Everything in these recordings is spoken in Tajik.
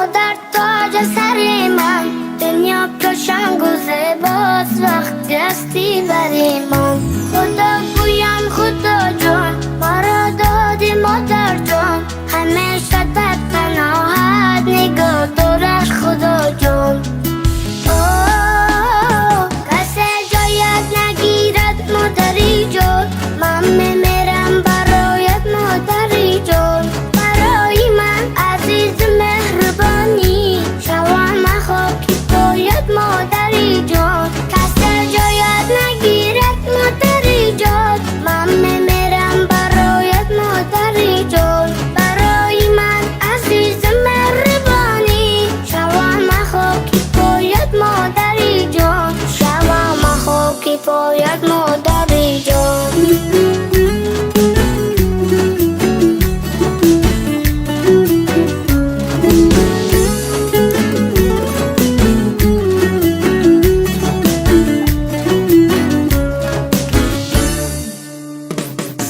Модар тоҷи сари ман, дунё қашанг ва зебост вақте ҳастӣ бари ман. Худо гӯям Худо ҷон, маро додӣ модар ҷон, ҳамеша дар паноҳат нигоҳ дорад Худо ҷон. Касе ҷоят нагирад модари ҷон, ман мемирам бароят модари ҷон. Барои ман азиз меҳрубонӣ, шавам хоки поят модари ҷон. Касе ҷоят нагирад модари ҷон, ман мемирам бароят модари ҷон. Барои ман азиз меҳрубонӣ, шавам хоки поят модари ҷон. Шавам хоки поят модари ҷон.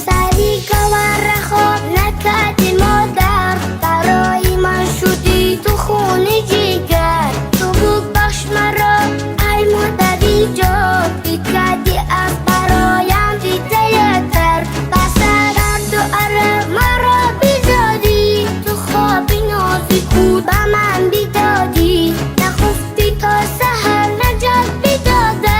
Сари гавҳар хоб накардӣ модар, барои ман шудӣ ту хуни ҷигар. Ту бубахш маро ай модари ҷон, бикардӣ аз бароям дидаятар. Ба сардарду арақ маро бизодӣ, ту хоби нози худ ба ман бидодӣ. Нахуфтӣ то саҳар наҷот бидода,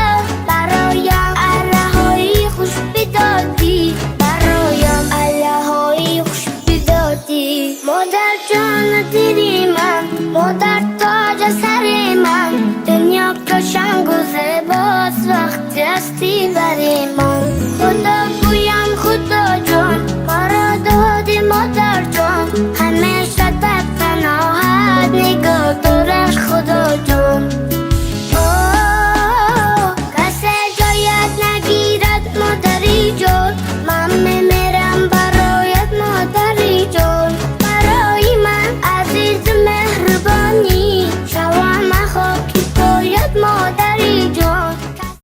бароям арраҳои хуш бидодӣ. Бароям аллаҳои хуш бидодӣ. Модар ҷону дили ман, модар тоҷи сари ман, дунё қашангу зебост вақте ҳастӣ бари ман. Худо гӯям Худо ҷон, маро додӣ модар ҷон, ҳамеша дар паноҳат нигоҳ дорад Худо ҷон. Касе ҷоят нагирад модари ҷон, ман мемирам бароят модари ҷон. Барои ман азиз меҳрубонӣ, шавам хоки поят модари ҷон.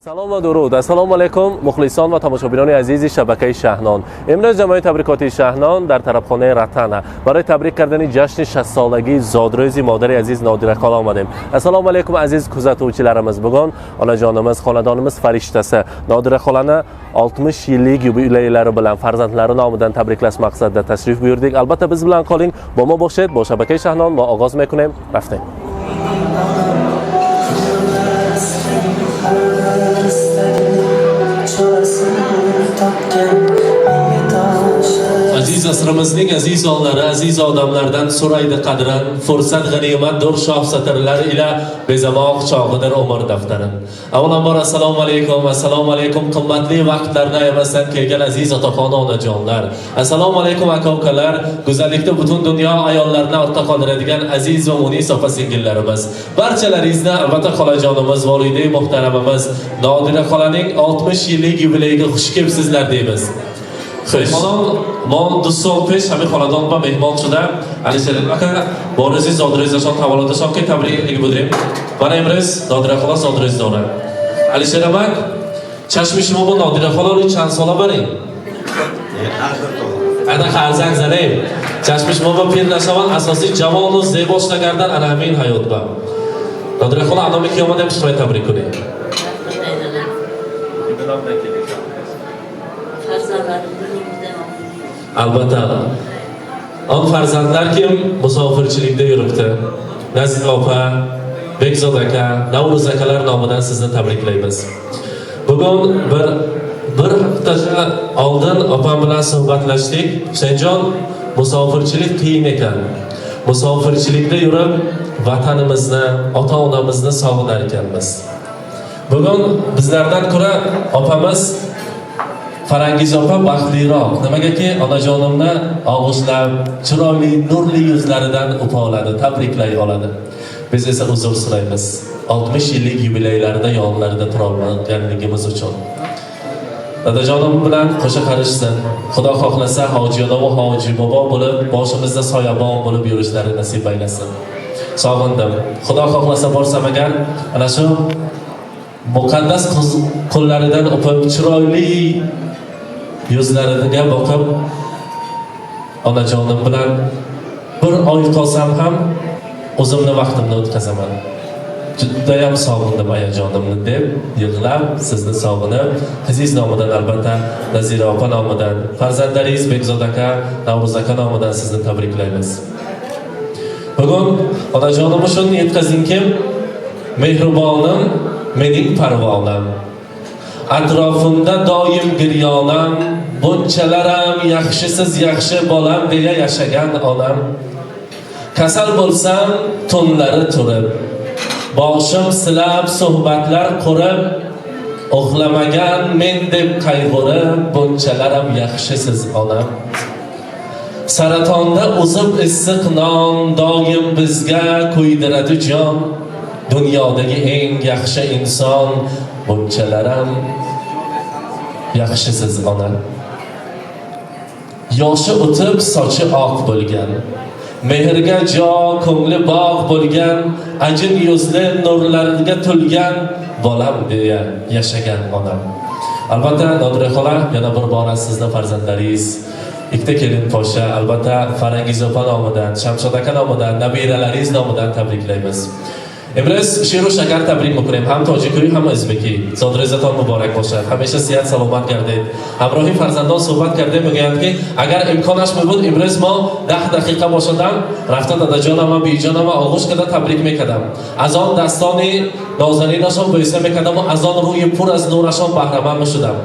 Салом ва дуруд. Ассалому алайкум, мухлисон ва тамошобинони азизи шабакаи Шаҳнон. Имрӯз ҷамоаи табрикотии Шаҳнон дар тарабхонаи Ратана барои табрик кардани ҷашни шастсолагии зодрӯзи модари азиз Нодира хола омадем. Ассалому алайкум, aziz kuzatuvchilarimiz. Bugun onajonimiz, xonadonimiz farishtasi Nodira xolani 60 yillik yubileylari bilan farzandlari nomidan tabriklash maqsadida tashrif buyurdik. Albatta, biz bilan qoling. Бо мо бошед, бо шабакаи Шаҳнон мо оғоз мекунем. Рафтем. Aziz asrimizning aziz onlari, aziz odamlardan so'raydi qadrin, fursat g'animatdir shoh satrlar ila bezamoq chog'idir umr daftarin. Avvalambor assalomu alaykum, assalomu alaykum qimmatli vaqtlarni ayamasdan kelgan aziz otaxon onajonlar. Assalomu alaykum aka ukalar, go'zallikda butun dunyo ayollarini ortda qoldiradigan aziz va munis opa singillarimiz. Barchalaringizni albatta xolajonimiz, volidai muhtaramimiz Nodira xolaning 60 yillik yubileyiga xush kelibsizlar deymiz. Хуш. Мо 2 сол пеш ҳамин хонадон ба меҳмон шуда, Алишер ака бо рӯзи зодрӯзашон, таваллудашон ки табрик будем. Мана имрӯз Нодира хола зодрӯз дорад. Алишер амак, чашми шумо бо Нодира хола рӯи чанд сола барем? Ана қарзак занем. Чашми шумо ба пир нашаванд, асосӣ ҷавону зебош нагардан ана ҳамин ҳаёт ба. Нодира хола, аноме ки омадем шумои табрик кунем. Albatta, on farzandlar kim musofirchilikda yuribdi, Nazira opa, Bekzod aka, Navruz akalar nomidan sizni tabriklaymiz. Bugun bir haftacha oldin opam bilan suhbatlashdik. Husaynjon, musofirchilik qiyin ekan, musofirchilikda yurib vatanimizni, ota onamizni sog'inar ekanmiz. Bugun bizlardan ko'ra opamiz Farangiz opa baxtliroq. Nimagaki onajonimni og'ushlab, chiroyli, nurli yuzlaridan o'pa oladi, tabriklay oladi. Biz esa uzr so'raymiz. 60 yillik yubileylarida yonlarida tura olmaganligimiz uchun. Dadajonim bilan qo'sha qarishsin. Xudo xohlasa hoji ona va hoji bobo bo'lib, boshimizda soyabon bo'lib yurishlari nasib aylasin. Sog'indim. Xudo xohlasa borsam agar ana shu muqaddas qo'llaridan o'pib, chiroyli yuzlariga boqib, onajonim bilan bir oy qolsam ham O'zimni vaqtimni o'tkazaman. Judayam sog'indim ayajonimni deb yig'lab, sizni sog'inib, qizingiz nomidan albatta Nazira opa nomidan, farzandlaringiz Bekzod aka, Navruz aka nomidan sizni tabriklaymiz. Bugun onajonim uchun yetkazingkim, mehribonim, mening parvonam. Atrofimda doim giryonam, bunchalaram yaxshisiz yaxshi bolam deya yashagan onam. Kasal bo'lsam tunlari turib, boshim silab suhbatlar qurib, uxlamagan men deb qayg'urib, bunchalaram yaxshisiz onam. Saratonda uzib issiq non, doim bizga kuydiradi jon. Dunyodagi eng yaxshi inson, bunchalaram yaxshisiz onam. Yoshi o'tib sochi oq bo'lgan, mehrga jo ko'ngli bog' bo'lgan, ajin yuzli nurlarga to'lgan bolam deya yashagan onam. Albatta Nodira xola, yana bir bora sizni farzandlaringiz, ikkita kelin posha, albatta Farangiz opa nomidan, Shamshod aka nomidan, nabiralaringiz nomidan tabriklaymiz. Имрӯз ширу шакар табрик мекунем ҳам тоҷикӯӣ, ҳам ӯзбекӣ. Зодрӯзатон муборак бошад. Ҳамеша сиҳат саломат гардед. Ҳамроҳи фарзандон суҳбат кардем, мегӯянд ки агар имконаш мебуд, имрӯз мо 10 дақиқа бошадам, рафта дадаҷонама, биҷонама оғӯш карда табрик мекардам. Аз он дастони нозанинашон бӯса мекардаму аз он рӯи пур аз нурашон баҳраманд мешудам.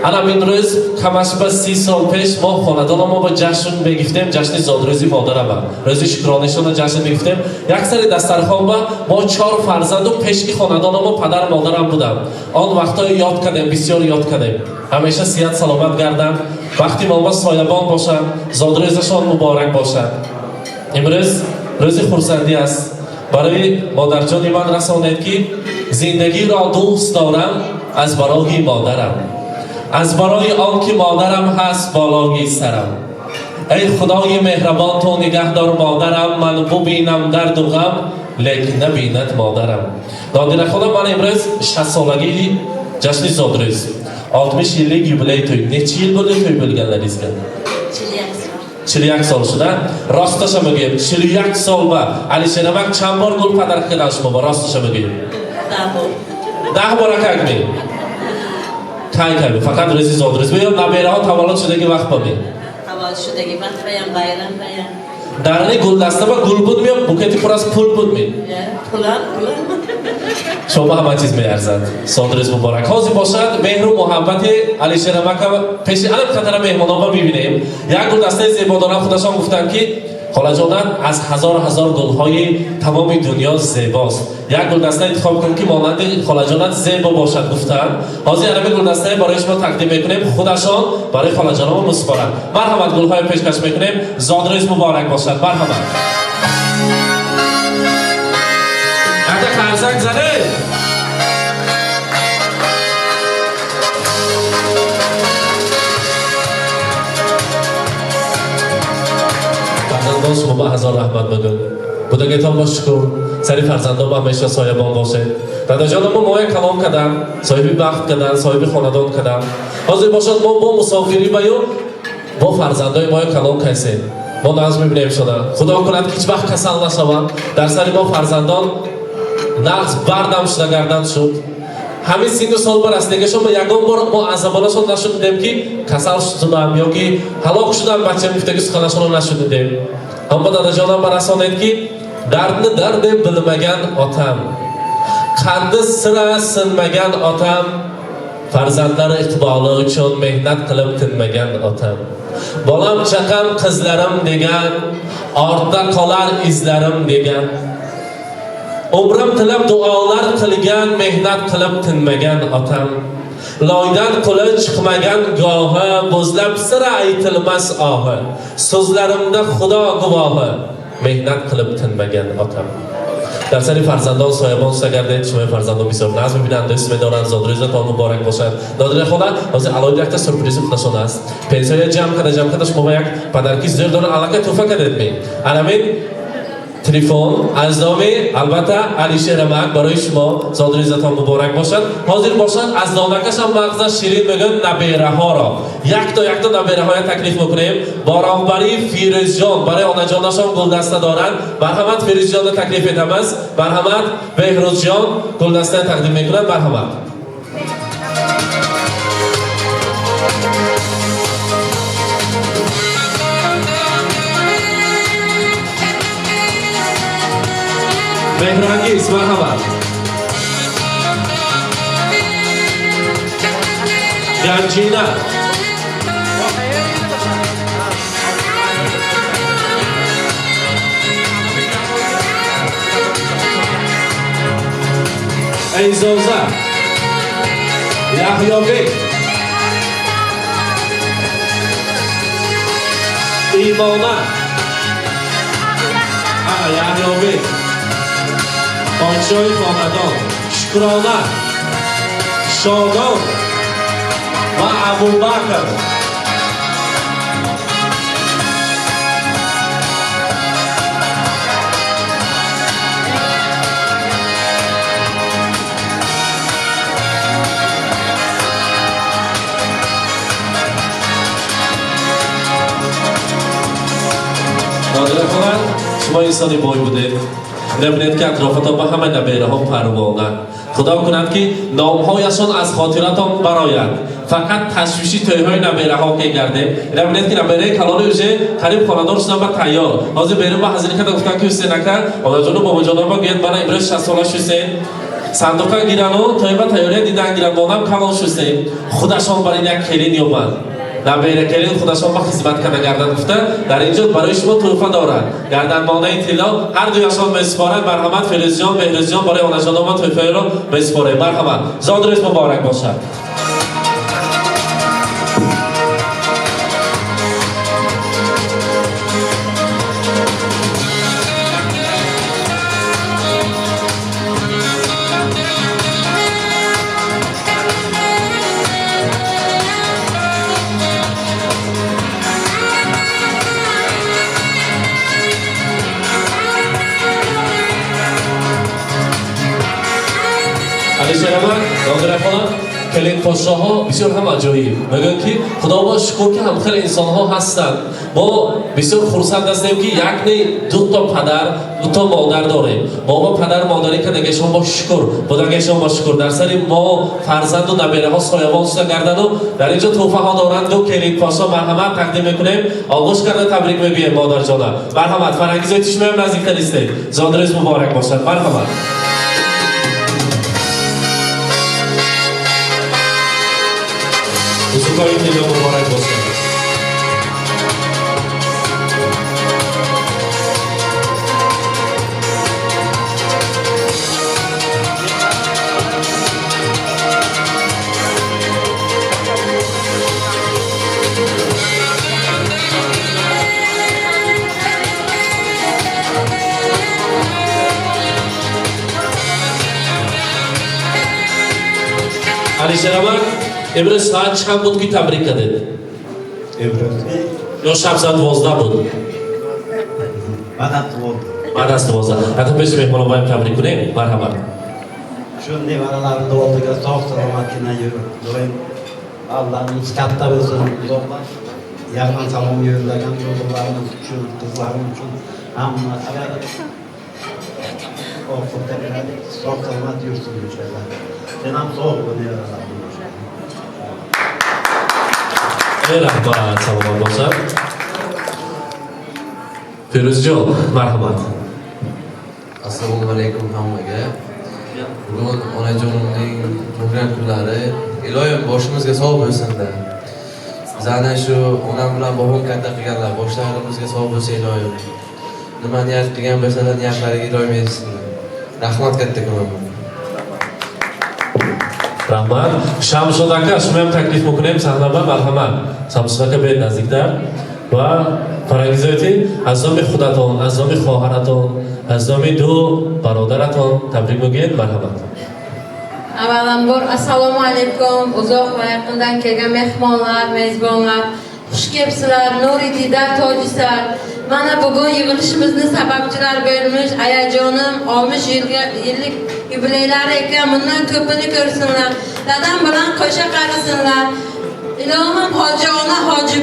Ана ин рӯз камаш ба 30 сол пеш мо хонадонамо ба ҷашн мегирифтем, ҷашни зодрӯзи модарама, рӯзи шукронишона ҷашн мегирифтем. Як сари дастархон ба мо чор фарзанду пешки хонадонамо падар модарам будам. Он вақтҳое ёд кардем, бисёр ёд кардем. Ҳамеша сиҳат саломат гарданд, вақти мо соябон бошанд, зодрӯзашон муборак бошад. Имрӯз рӯзи хурсандӣ аст. Барои модарҷони ман расонед, ки зиндагиро дӯст дорам аз барои модарам, аз барои он ки модарам ҳаст болои сарам. Эй худои меҳрабон, ту нигаҳдор модарам, ман бубинам дарду ғам, лекин набинад модарам. Нодира хонум, ман имрӯз 60-солагии ҷашни зодрӯз, 60 yillik yubiley to'y. Necha yil bo'ldi to'y bo'lganlaringizga? 41 sol шуда. Росташа мегӯем, 41 сол ба Алишер амак чанд бор гул подарок кардан шумо ба? Росташа мегӯем, 10 бор акак ме? Кай кай? Фақат рӯзи зодрӯз ё набераҳо таваллуд шудаги вақт ба ме? Таваллуд шудаги вақт баям, байрам баям. Дарни гулдаста ба гул буд ме, букети пур аз пул буд ме? Пулам, пулам. Шумо ҳама чиз меарзад. Зодрӯз муборак. Ҳозир бошад, меҳру муҳаббати Алишер амака пеши алам қатара меҳмононба бибинем. Як гулдастаи зебо дорам. Худашон гуфтанд, ки холаҷонат аз ҳазор ҳазор гулҳои тамоми дунё зебост. Як гулдаста интихоб кун, ки монанди холаҷонат зебо бошад, гуфтанд. Ҳозир анами гулдастае барои шумо тақдим мекунем, худашон барои холаҷонамо месупоранд. Марҳамат, гулҳое пешкаш мекунем. Зодрӯз муборак бошад. Марҳамат, ата қарсак занед. Фарзандон шумо ба ҳазор раҳмат мегӯм. Будагитон бо шукр, сари фарзандон ба ҳамеша соябон бошед. Дадаҷонамо моя калом кардам, соҳиби бахт кардам, соҳиби хонадон кардам. Ҳозир бошад, мо бо мусофирӣ баю бо фарзандои моя калом кайсем. Мо нағз мебинем шуда. Худо кунад, ки ҳеҷ вақт касал нашаванд. Дар сари мо фарзандон нағз бардам шуда гардан шуд. Ҳамин синну сол ба расидагашон ба ягон бор мо аз забонашон нашунидем, ки касал шудам ё ки ҳалок шудам бачам гуфтаги суханашонро нашунидем. Аммо дадаҷонам ба расонед, ки dardni dard deb bilmagan otam, qaddi sira sinmagan otam, farzandlari iqboli uchun mehnat qilib tinmagan otam, bolam chaqam, qizlarim degan, ortda qolar izlarim degan, umrim tilab duolar qilgan, mehnat qilib tinmagan otam, loydan qo'li chiqmagan gohi, bo'zlab sira aytilmas ohi, so'zlarimda Xudo guvohi, mehnat qilib tinmagan otam. Дар сари фарзандон соябон гардед. Шумои фарзандон бисёр нағз мебинанд, дӯст медоранд. Зодрӯзатон муборак бошад, Нодира хола. Ҳозир алоҳида якта сюрпризи худашон аст. Пенсия ҷамъ карда, ҷамъ карда, шумо ба як подарки зӯр дорад. Аллакай туҳфа кардед ме? Анамин Телефон аз номи, албатта, Алишер Амак барои шумо зодрӯзатон муборак бошад. Ҳозир бошад, аз донакашам мағзаш ширин мегӯяд. Набераҳоро якто якто набераҳоя таклиф мекунем бо роҳбарии Фирӯзҷон. Барои онаҷонашон гулдаста доранд. Марҳамат, Фирӯзҷонро таклиф етамаз. Марҳамат, Беҳрӯзҷон гулдаста тақдим мекунад. Марҳамат. Меҳрангиз, марҳамат. Ганҷина, Эйзоза, Яҳёбек, Имона, Яҳёбек, подшоҳи хонадон, Шукрона, Шодон ва Абубакр. Нодира хонад, шумо инсони бой будед. Набинед, ки атрофатон ба ҳама набераҳо парвона. Худо кунад, ки номҳояшон аз хотиратон барояд, фақат ташвиши тӯйҳои набераҳо ке гардем. Набинед, ки набераи калони уже қариб хонадор шудан ба тайёр. Ҳозир берун ба ҳазира карда гуфтан, ки Ҳусен ака, онаҷону бобоҷонон ба гӯяд, мана имрӯз 60 сола шусем, сандуқа гирану тӯйба тайёрия дидан гиран, монам калон шусем, худашон бар ин як келин ёбанд, набера келин худашон ба хизмат карда гарданд гуфта, дар ин ҷо барои шумо тӯҳфа дорад, гарданбонаи тилло ҳар дуяшон месупоранд. Марҳамат, Фирӯзҷон, Беҳрӯзҷон, барои онаҷонома тӯҳфаеро месупорем. Марҳамат, зодрӯз муборак бошад. Алишерамак, Нодира хонам, келинпошоҳо бисёр ҳам аҷоиб. Мегӯянд, ки Худо шукр, ки ҳам хеле инсонҳо ҳастанд. Мо бисёр хурсанд ҳастем, ки як не, дуто падар, дуто модар дорем. Мо ба падар модарӣ кардагешон бо шукр, будагешон бо шукр. Дар сари мо фарзанду набераҳо соябон шуда гардану дар инҷо тӯҳфаҳо доранд ду келинпошо. Марҳамат, тақдим мекунем, оғӯш карда табрик мегӯем модарҷона. Марҳамат, Фарангизои тишмаям наздиктар истед. Зодрӯз муборак бошад. Марҳамат. Узукҳои тилло муборак бошад. Алишерамак, имрӯз соат чанд буд, ки табрик кардед? Имрӯз? Ё шаб соат 12 буд? Баъд аз 12. Баъд аз 12. Ҳатто пеши меҳмонон боям табрик кунем. Марҳамат. Shu nevaralarimni oldiga sog' salomatgina yurib, doim Allohning katta bo'lsin, uzoqdan yaqin salom yo'llagan o'g'illarimiz uchun, qizlarim uchun hammasiga oxirda beradi, sog' salomat yursin inshaalloh. Sen ham sog' bo'l, nevaralarim. Ey rahmat, salomat bo'lsin. Feruzjon, marhamat. Assalomu alaykum hammaga. Bugun onajonimning tug'ilgan kunlari. Iloyim boshimizga sog' bo'lsinda. Bizani shu onam bilan bobom katta qilganlar, boshlarimizga sog' bo'lsa iloyim. Nima niyat qilgan bo'lsalar, niyatlariga iloyim yetsin. Rahmat kattakon. Rahmat. Shamshod aka, shuni ham taklif мекунем саҳнаба. Марҳамат. Шамшод ака, биёед наздиктар ва Фарангизоти аз номи худатон, аз номи хоҳаратон, аз номи ду бародаратон табрик мегӯед. Марҳамат. Avvalambor assalomu alaykum, uzoq va yaqindan kelgan mehmonlar, mezbonlar, xush kelibsizlar, nuri dida tojisar. Mana bugun yig'ilishimizni sababchilari bo'lmish ayajonim 60 yillik yubileylari ekan, bundan ko'pini ko'rsinlar. Dadam bilan qo'sha qarasinlar. Ilohim hoji ona, hoji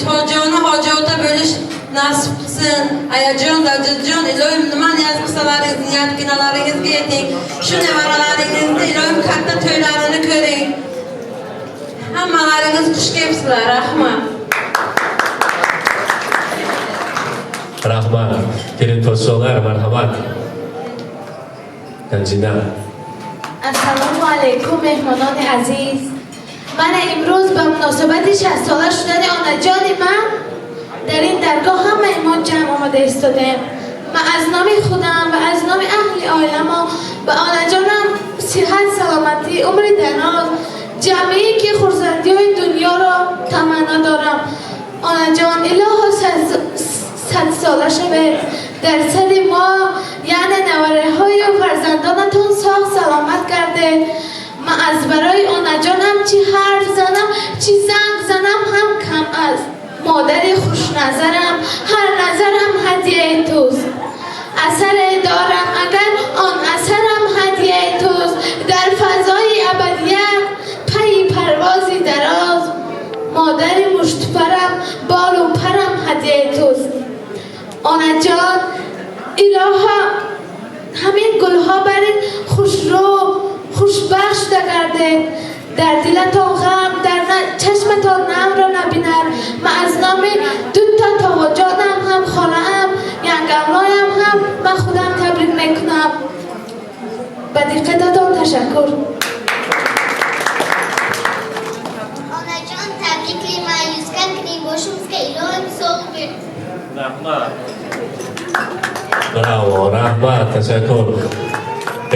hoji ona, hoji ota bo'lish nasib qilsin. Ayajon, dadajon, ilohim nima niyat qilsalaringiz, niyatginalaringizga yeting. Shu nevaralaringizni ilohim katta to'ylarini ko'ring. Hammalaringiz xush kelibsizlar, rahmat. Rahmat. Kelin podsholar, marhamat. Ganjina. Assalomu alaykum меҳмонони азиз. Ман имрӯз ба муносибати 60 сола шудани онаҷони ман дар ин даргоҳ ҳамаи мо ҷамъ омада истодаем. Ман аз номи худам ва аз номи аҳли оиламо ба онаҷонам сиҳат, саломатӣ, умри дароз, ҷамъие ки хурсандиҳои дунёро таманно дорам. Онаҷон, илоҳо садсола шавед. Дар сари мо, яъне навараҳою фарзандонатон соғ саломат гардед. Ман аз барои онаҷонам чӣ ҳарф занам, чӣ занг занам ҳам кам аст. Модари хушназарам, ҳар назарам ҳадияи туст. Асаре дорам, агар он асарам ҳадияи туст. Дар фазои абадият пайи парвози дароз, модари муштпарам, болу парам ҳадияи туст. Онаҷон, илоҳо ҳамин гулҳо бар ин хушрӯ хушбахт шуда гардед. Дар дилатон ғам, дар чашматон намро набинад. Ман аз номи дута тоғоҷонам ҳам, холаам, янгамлоям ҳам, ман худам табрик мекунам. Ба диққататон ташаккур. Onajon, tabriklayman. Yuzgan kuning boshimizga ilohim sog' ber. Rahmat. Bravo, rahmat, tashakkur.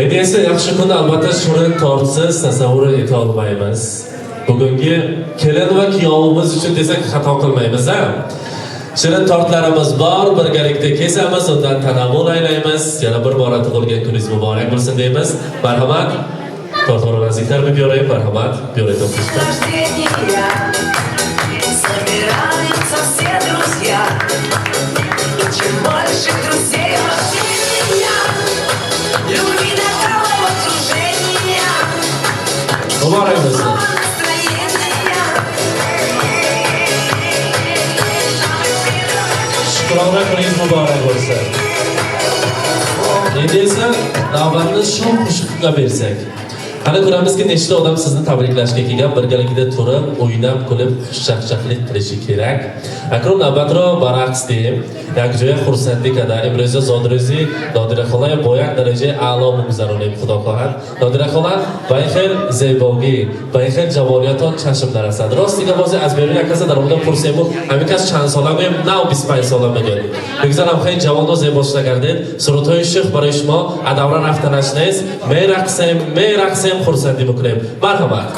Endi esa yaxshi kun albatta shirin tortsiz tasavvur eta olmaymiz. Bugungi kelin va kuyovimiz uchun desak xato qilmaymiz, a? Shirin tortlarimiz bor, birgalikda kesamiz, undan tanovul aylaymiz. Yana bir bora tug'ilgan kuningiz muborak bo'lsin deymiz. Marhamat. Tort o'rnaziklar bioray, marhamat. Bioray to'xtashdi. Собираются все друзья. И чем больше друзей вокруг, любви до головокружения. Muborak bo'lsin. Настроения. Shukrona kuningiz muborak bo'lsin. Endi esa navbatni shu qo'shiqqa bersak. Qani ko'ramizki, nechta odam sizni tabriklashga kelgan, birgalikda turib, o'ynab, kulib, xushchaqchaqlik qilishi kerak. Акнун навбатро ба рақс диҳем. Якҷоя хурсандӣ карда. Имрӯза зодрӯзи Нодира хола бо як дараҷаи аъло мегузаронем, худо хоҳад. Нодира хола, ба ин хел зебогӣ, ба ин хел ҷавониятон чашм нарасад. Рост дига бозе аз берун як каса дар омада пурсему, ҳамин кас чанд сола гӯем, нав 25 сола мегӯяд. Бигзарам хеле ҷавону зебо шуда гардед. Сурудҳои шӯх барои шумо адавра рафтанаш нест. Мерақсем, мерақсем, хурсандӣ мекунем. Марҳамат.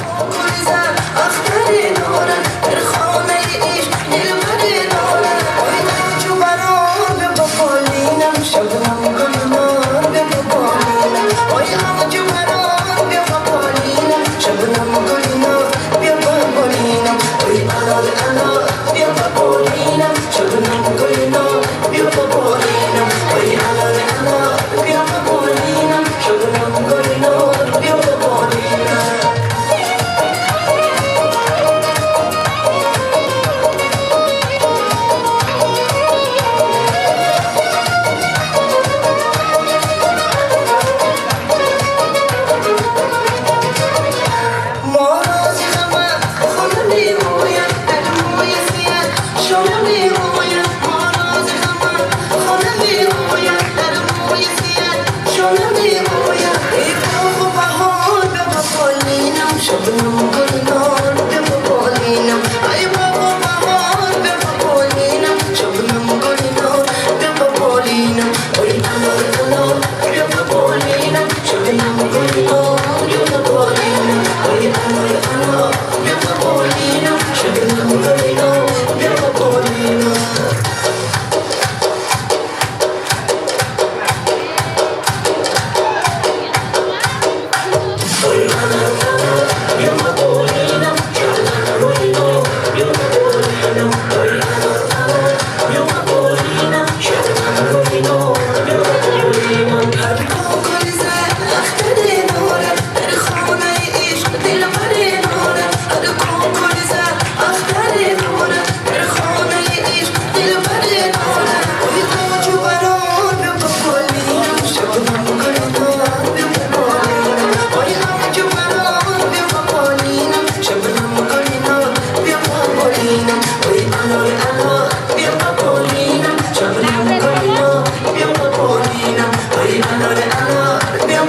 Эй, анор, анор, биё.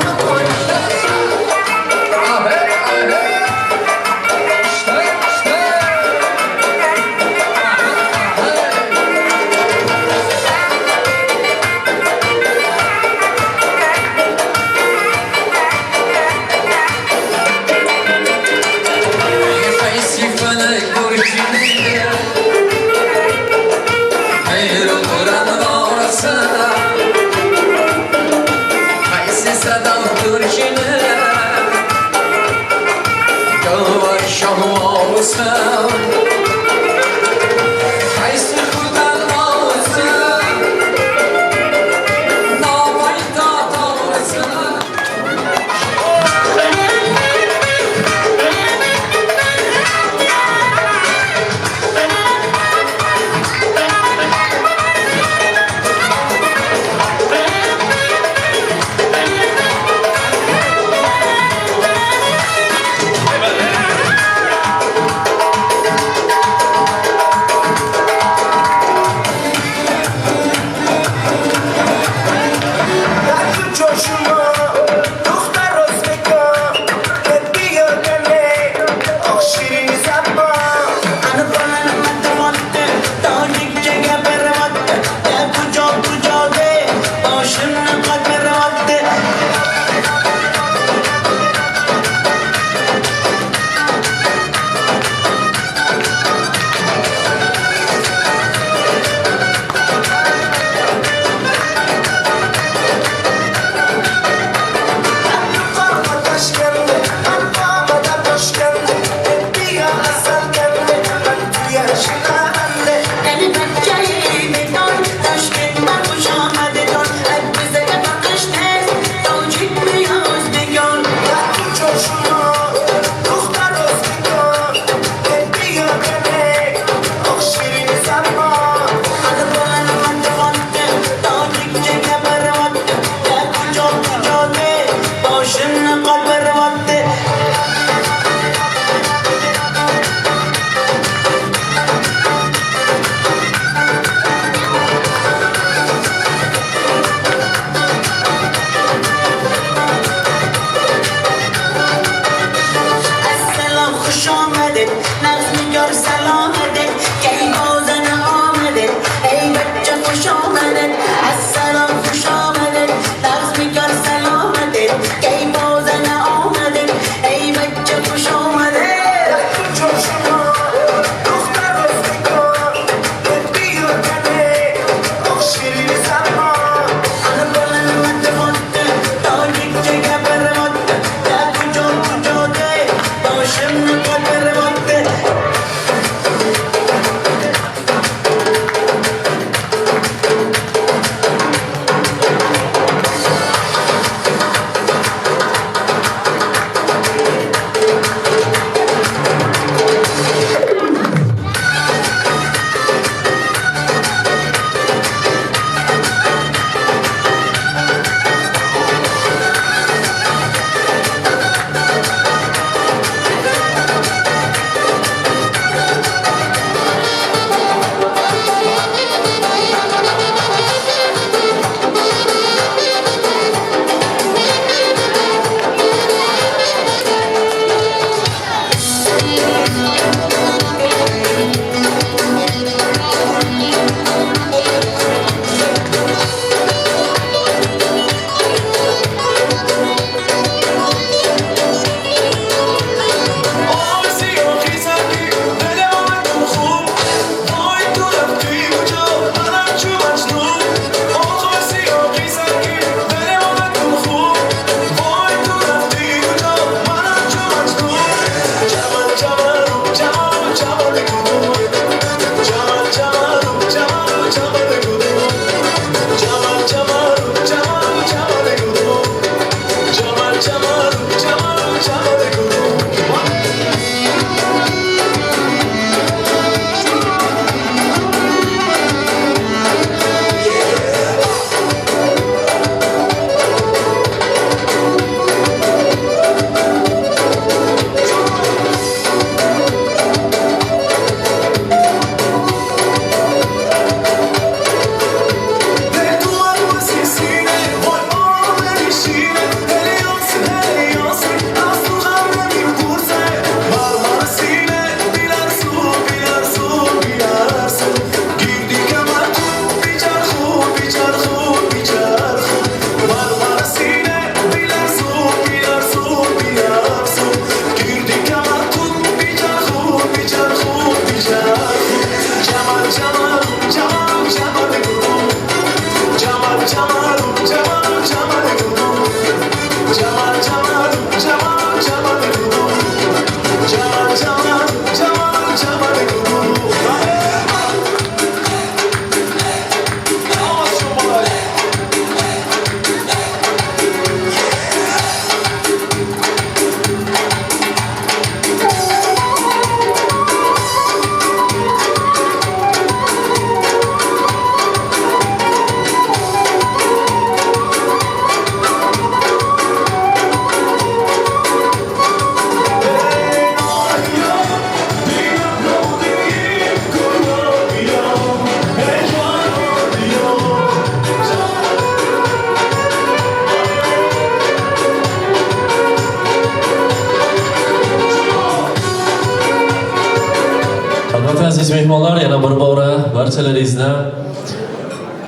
Aziz mehmonlar, yana bir bora barchalaringizni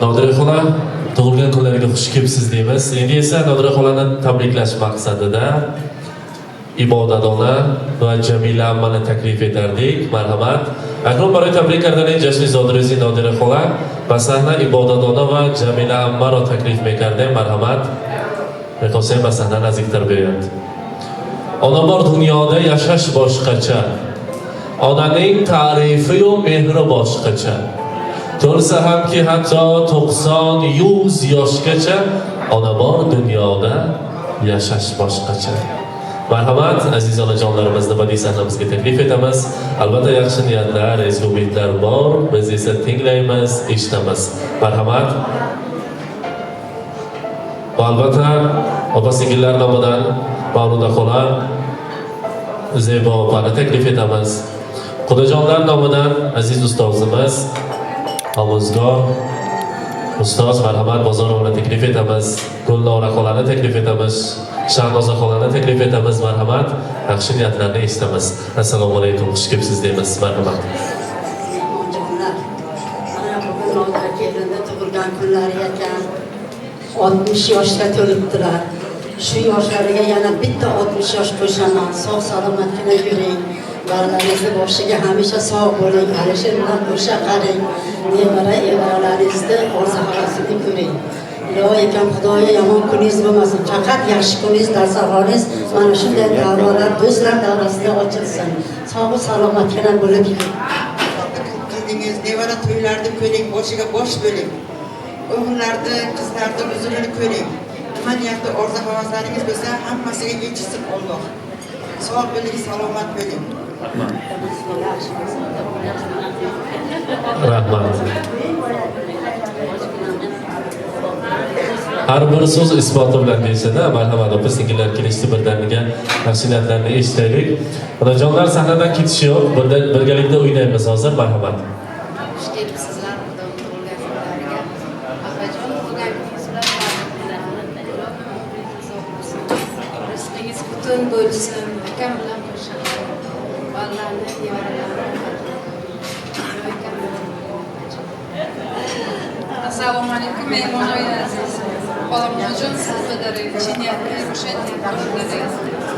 Nodira xola tug'ilgan kunlariga xush kelibsiz deymiz. Endi esa Nodira xolani tabriklash maqsadida Ibodat ona va Jamila ammani taklif etardik. Marhamat. Акнун барои табрик кардани ҷашни зодрӯзи Нодира хола ба саҳна Ибодат она ва Ҷамила аммаро таклиф мекардем. Марҳамат. Мехостем ба саҳна наздиктар биёянд. Ona bor dunyoda yashash boshqacha. Onaning ta'rifi-yu mehri boshqacha. To'lsa hamki hatto 90, 100 yoshgacha, ona bor dunyoda yashash boshqacha. Marhamat, aziz onajonlarimizni badiiy sahnamizga taklif etamiz. Albatta, yaxshi niyatlar, ezgu umidlar bor. Biz esa tinglaymiz, eshitamiz. Marhamat. Va albatta, opa singillar nomidan Mavluda xola, Zebo opani taklif etamiz. Qudajonlar nomidan aziz ustozimiz, omuzgor ustoz Marhamat Bozorovani taklif etamiz. Gulnora xolani taklif etamiz. Shahnoza xolani taklif etamiz. Marhamat. Yaxshi niyatlarni eshitamiz. Assalomu alaykum, xush kelibsiz deymiz. Marhamat. Mehmonjonlar, mana bugun Nodira kelinni tug'ilgan kunlari ekan, 60 yoshga to'libdilar. Shu yoshlariga yana bitta 60 yosh qo'shaman. Sog' salomatgina yuring, bolalaringizni boshiga hamisha sog' bo'ling, Alisher bilan qo'sha qaring, nevara evaralaringizni orzu havasini ko'ring. Ilohi ekan, Xudoyo, yomon kuningiz bo'lmasin, faqat yaxshi kuningiz, dasturxoningiz mana shunday davralar, do'stlar davrasida ochilsin. Sog'u salomatgina bo'lib yuring. Qildingiz, nevara to'ylarni ko'ring, boshiga bosh bo'ling. O'g'illarni, qizlarni huzurini ko'ring. Nima niyatda orzu havaslaringiz bo'lsa, hammasiga yetishsin Alloh. Sog' bo'ling, salomat bo'ling. Rahmat. Har bir so'z isboti bilan deyishadi. Marhamat, opa singillar kelishdi birdaniga, yaxshi niyatlarni eshitaylik. Onajonlar, sahnadan ketish yo'q. Birgalikda o'ynaymiz hozir. Marhamat. Xush kelibsizlar Xudo tug'ilgan kunlariga. Opajon, tug'ilgan kuningiz bilan tabriklayman. Ilohim umringiz uzoq bo'lsin. Rizqingiz butun bo'lsin. Akam bilan qo'sha bolalarni, nevaralarni. Assalomu alaykum, mehmonlar aziz. Xolamjojon, siz падари, чӣ ният мебошед, ният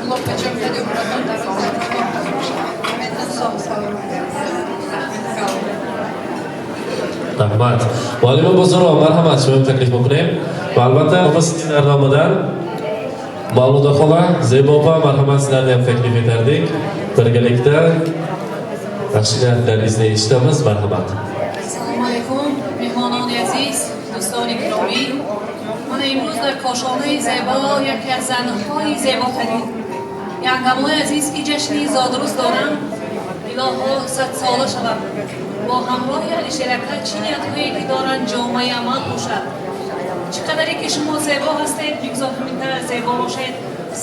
Улоқаҷон, кади умратон дароз, сог саломат. Rahmat. Muallima Bozorova, marhamat, shuni taklif мекунем. Va albatta, opa singillar nomidan Mavluda xola, Zebo opa, marhamat, sizlarni ham taklif etardik. Birgalikda yaxshi niyatlaringizni eshitamiz, marhamat. Assalomu alaykum, меҳмонони азиз, дӯстони гиромӣ. Мана имрӯз дар кошонаи зебо яке аз занҳои зеботарин янгамои азиз, ки ҷашни зодрӯз дорам, илоҳо садсола шавам. Бо ҳамроҳи Алишерака чӣ ниятҳое ки доранд, ҷомаи амал бошад. Чӣ қадаре ки шумо зебо ҳастед, бигзор ҳаминтар зебо бошед,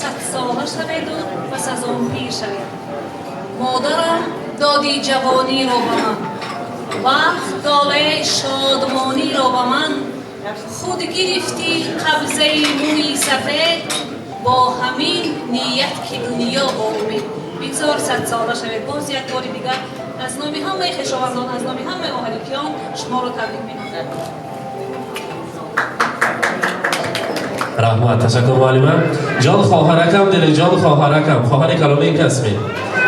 садсола шаведу пас аз он пир шавед. Модарам доди ҷавониро ба ман, вақт доле шодмониро ба ман, худ гирифтӣ қабзаи мӯи сафед, бо ҳамин ният ки дунё бо умед. Бигзор садсола шавед. Боз як бори дигар аз номи ҳамаи хешовандон, аз номи ҳамаи оҳаликиён шуморо табрик менамоям. Rahmat, tashakkur muallima. Jon хоҳаракам, дили ҷон хоҳаракам, хоҳари калони касми.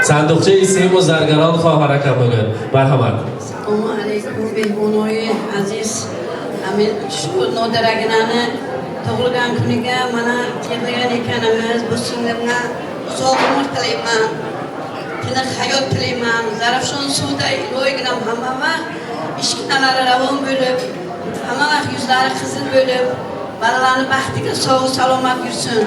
Sanduqcha semu zargaron хоҳаракам bugun. Marhamat. Assalomu alaykum, mehmonoyi aziz. Amin shu Nodiraginani tug'ilgan kuniga mana yig'ilgan ekanimiz. Bu singlimdan uzoq umr tilayman. Tiniq hayot tilayman. Zarafshon suvday iloyginam hamma vaqt ishkinalari ravon bo'lib, hamma vaqt yuzlari qizil bo'lib, bolalarni baxtiga sog' salomat yursin.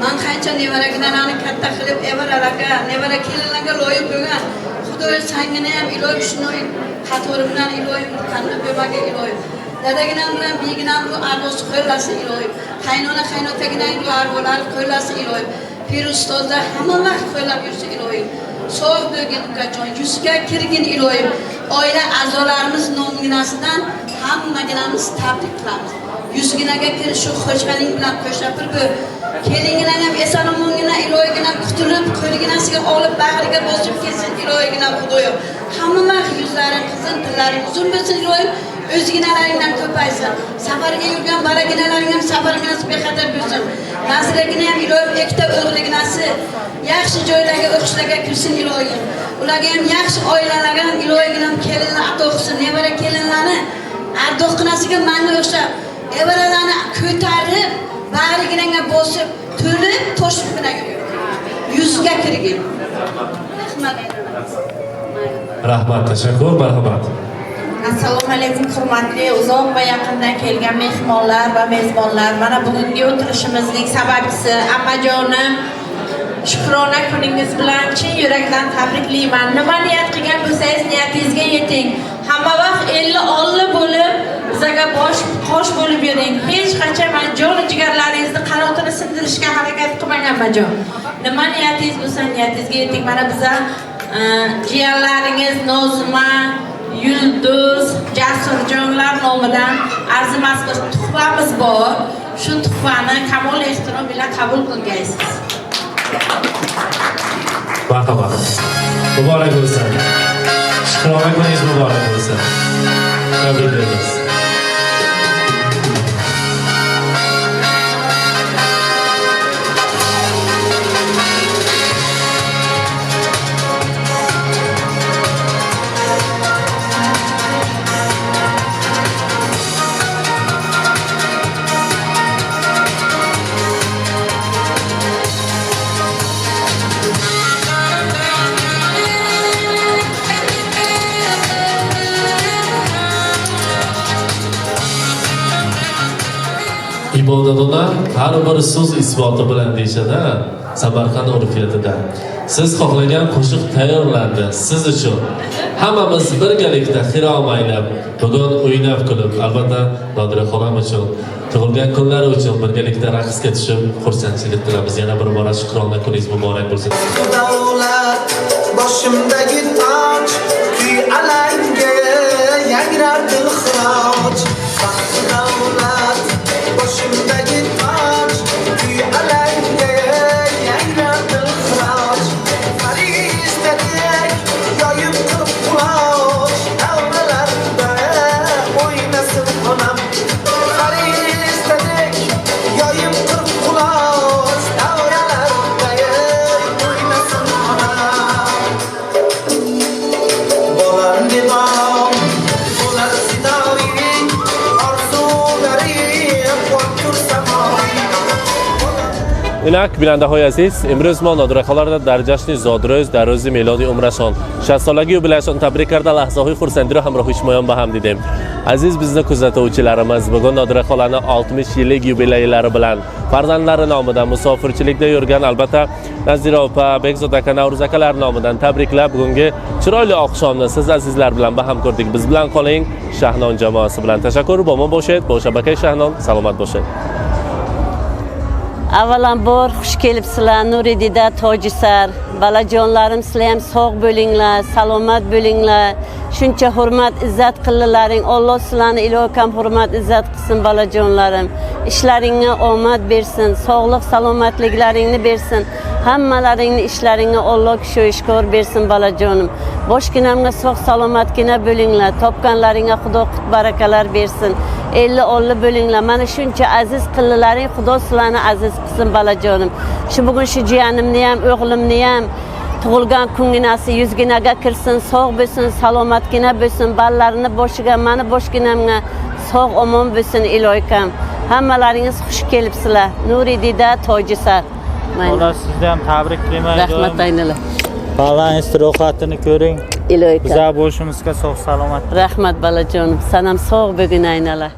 Man qancha nevaraginlarni katta qilib, evaralarga, nevara kelinlarga loyiq bo'lgan. Xudoyo, sangini ham iloyim shuni qatorimdan iloyim tanlab bermaga iloyim. Dadaginam bilan biginam bu arvosi qo'llasin iloyim. Qaynona qaynotaginam bu arvolari qo'llasin iloyim. Pir ustozlar hamma vaqt qo'llab yursin iloyim. Sog' bo'lgin ukajon, yuzga kirgin iloyim. Oila a'zolarimiz nominasidan hammaginamiz tabrik qilamiz. Yuzginaga kir, shu xo'jganing bilan qo'shapir bo'l. Kelinginang ham eson omongina iloyginam qutulib, qo'lga O'zliginasiga olib bag'riga bosib kelsin iloyigina Xudoyo. Hamma yuzlaring qizil, tillaring uzun bo'lsin iloyim. O'zginalaringdan ko'paysin. Safarga yurgan baraginalaring ham safarginasi bexatar bo'lsin. Naziragina ham iloyim ikkita o'g'liginasi yaxshi joylarga o'qishlarga kirsin iloyim. Ularga ham yaxshi oilalarga ham iloyginam kelinlar ato qilsin. Nevara kelinlarni ardoqinasiga manga o'xshab nevaralarni ko'tarib bag'riginanga bosib to'lib toshibgina yuzga kirgin. Rahmat. Rahmat, tashakkur, marhamat. Assalomu alaykum hurmatli uzoq va yaqindan kelgan mehmonlar va mezbonlar. Mana bugungi o'tirishimizning sababchisi ammajonim, shukrona kuningiz bilan chin yurakdan tabriklayman. Nima niyat qilgan bo'lsangiz niyatingizga yeting. Hamma vaqt elli olli bo'lib bizaga bosh qosh bo'lib yuring. Hech qachon man jon jigarlaringizni qanotini sindirishga harakat qilmang ammajon. Nima niyatingiz bo'lsa niyatingizga yeting. Mana biza jiyanlaringiz Nozima, Yulduz, Jasurjonlar nomidan arzimas bir tuhfamiz bor. Shu tuhfani kamol ehtirom bilan qabul qilgaysiz. Marhamat. Muborak bo'lsin. Shukrona kuningiz muborak bo'lsin. Tabriklaymiz. Ibodatona har bir so'z isboti bilan deyishadi Samarqand urfiyatida. Siz xohlagan qo'shiq tayyorlandi siz uchun. Hammamiz birgalikda xirom aylab, bugun o'ynab kulib, albatta Nodira xolam uchun, tug'ilgan kunlari uchun birgalikda raqsga tushib xursandchilik qilamiz. Yana bir bora shukrona kuningiz muborak bo'lsin. Davlat boshimdagi toj, kuy alanga yangrar dilxiroj. Baxt davlat boshimdagi toj, kuy alanga yangrar dilxiroj. Farishtadek yoyib qirq quloch, davralarda o'ynasin onam. Farishtadek yoyib qirq quloch, davralarda o'ynasin onam. Bolam bedom bo'lar sidoring, orzularing qo'ytur samoing. Инак бинандаҳои азиз, имрӯз мо Нодира холаро дар ҷашни зодрӯз дар рӯзи мелоди умрашон 60-солагии юбилейашон табрик карда, лаҳзаҳои хурсандиро ҳамроҳи шумоён ба ҳам дидем. Aziz bizni kuzatuvchilarimiz, bugun Nodira xolani 60 yillik yubileylari bilan farzandlari nomidan musofirchilikda yurgan albatta Nazira opa, Bekzod aka, Navruz akalar nomidan tabriklab, bugungi chiroyli oqshomni siz azizlar bilan baham ko'rdik. Biz bilan qoling, Shahnon jamoasi bilan. Tashakkur, bomo bo'shayt, bo shabaka Shahnon, salomat bo'shayt. Avvalambor xush kelibsizlar, Nuridida Tojisar. Balajonlarim, sizlar ham sog' bo'linglar, salomat bo'linglar. Shuncha hurmat, izzat qildilaring. Alloh sizlarni ilohim hurmat, izzat qilsin balajonlarim. Ishlaringga omad bersin, sog'lik, salomatliklaringni bersin. Hammalaringni ishlaringga Alloh kushoyishkor bersin balajonim. Boshginamga sog' salomatgina bo'linglar. Topganlaringga Xudo qut barakalar bersin. Elli olli bo'linglar. Mana shuncha aziz qildilaring, Xudo sizlarni aziz qilsin balajonim. Shu bugun shu jiyanimni ham, o'g'limni ham tug'ilgan kunginasi yuzginaga kirsin, sog' bo'lsin, salomatgina bo'lsin, ballalarini boshiga, mani boshginamga sog' omon bo'lsin iloyim. Hammalaringiz xush kelibsizlar. Nuridida Tojisar. Xola, sizni ham tabriklayman. Rahmat aynilar. Balaningiz rohatini ko'ring. Iloyim. Bizlar boshimizga sog' salomat. Rahmat balajonim. San ham sog' bo'lgin aynalar.